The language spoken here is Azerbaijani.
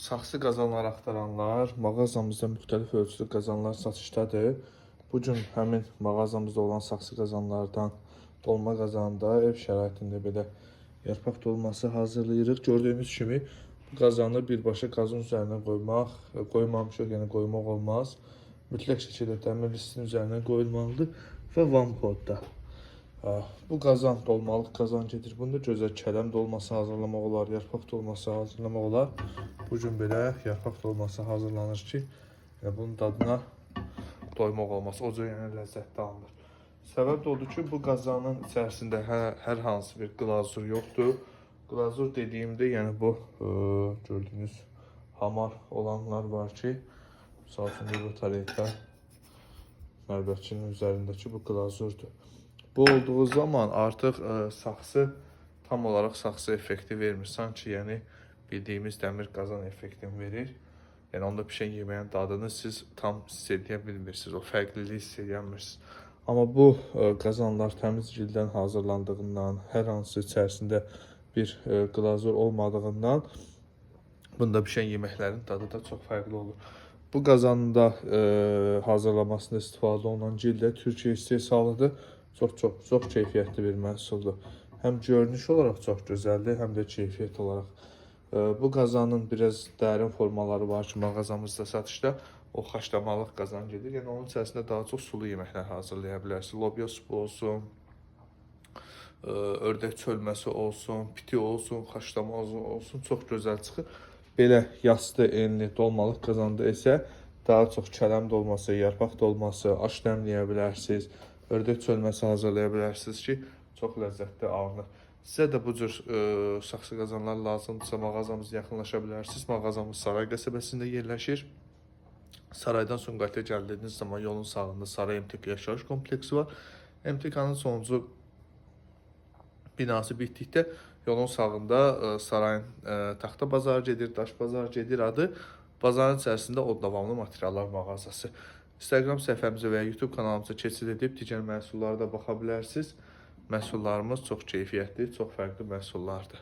Saxsı qazanlar axtaranlar, mağazamızda müxtəlif ölçülü qazanlar satışdadır. Bu gün həmin mağazamızda olan saxsı qazanlardan dolma qazanda ev şəraitində belə yarpaq dolması hazırlayırıq. Gördüyünüz kimi bu qazanı birbaşa qazın üzərinə qoymaq, qoymamışıq, yəni qoymaq olmaz. Mütləq şəkildə dəmir listin üzərinə qoyulmalıdır və vampodda. Bu qazan dolmalıq qazan gedir. Bunda gözəl kələm dolması hazırlamaq olar, yarpaq dolması hazırlamaq olar. Bu gün belə yarpaq dolması hazırlanır ki, yəni bunun dadına doymaq olmaz. O cür yəni ləzzətli alınır. Səbəb də odur ki, bu qazanın içərisində hər hansı bir glazur yoxdur. Glazur dediyimdə, yəni bu gördüyünüz hamar olanlar var ki, misal üçün bu tarelka mərbədçinin üzərindəki bu glazurdur. Bu olduğu zaman artıq saxsı tam olaraq saxsı effekti vermir. Sanki yəni bildiyimiz dəmir qazan effektini verir. Yəni onda pişən yeməyin dadını siz tam hiss edə bilmirsiniz. O fərqliliyi hiss edə bilmirsiniz. Amma bu qazanlar təmiz gildən hazırlandığından, hər hansı içərisində bir glazur olmadığından bunda pişən yeməklərin dadı da çox fərqli olur. Bu qazanda hazırlamasında istifadə olunan gil də Türkiyə istehsalıdır. Çox çox çox keyfiyyətli bir məhsuldur. Həm görünüş olaraq çox gözəldir, həm də keyfiyyət olaraq. Bu qazanın biraz dərin formaları var ki, mağazamızda satışda o xaşlamalıq qazan gedir. Yəni onun içərisində daha çox sulu yeməklər hazırlaya bilərsiniz. Lobya supu olsun, ördək çölməsi olsun, piti olsun, xaşlama olsun, çox gözəl çıxır. Belə yastı, enli dolmalıq qazanda isə daha çox kələm dolması, yarpaq dolması, aş dəmləyə bilərsiniz, ördək çölməsi hazırlaya bilərsiniz ki, çox ləzzətli alınır. Sizə də bu cür saxsı qazanlar lazımdırsa mağazamıza yaxınlaşa bilərsiniz. Mağazamız Saray qəsəbəsində yerləşir. Saraydan Sumqayıta gəldiyiniz zaman yolun sağında Saray MTK yaşayış kompleksi var. MTK-nın sonuncu binası bitdikdə yolun sağında sarayın taxta bazarı gedir, daş bazarı gedir adı. Bazarın içərisində o davamlı materiallar mağazası. Instagram səhifəmizə və ya YouTube kanalımıza keçid edib digər məhsullara da baxa bilərsiniz. Məhsullarımız çox keyfiyyətli, çox fərqli məhsullardır.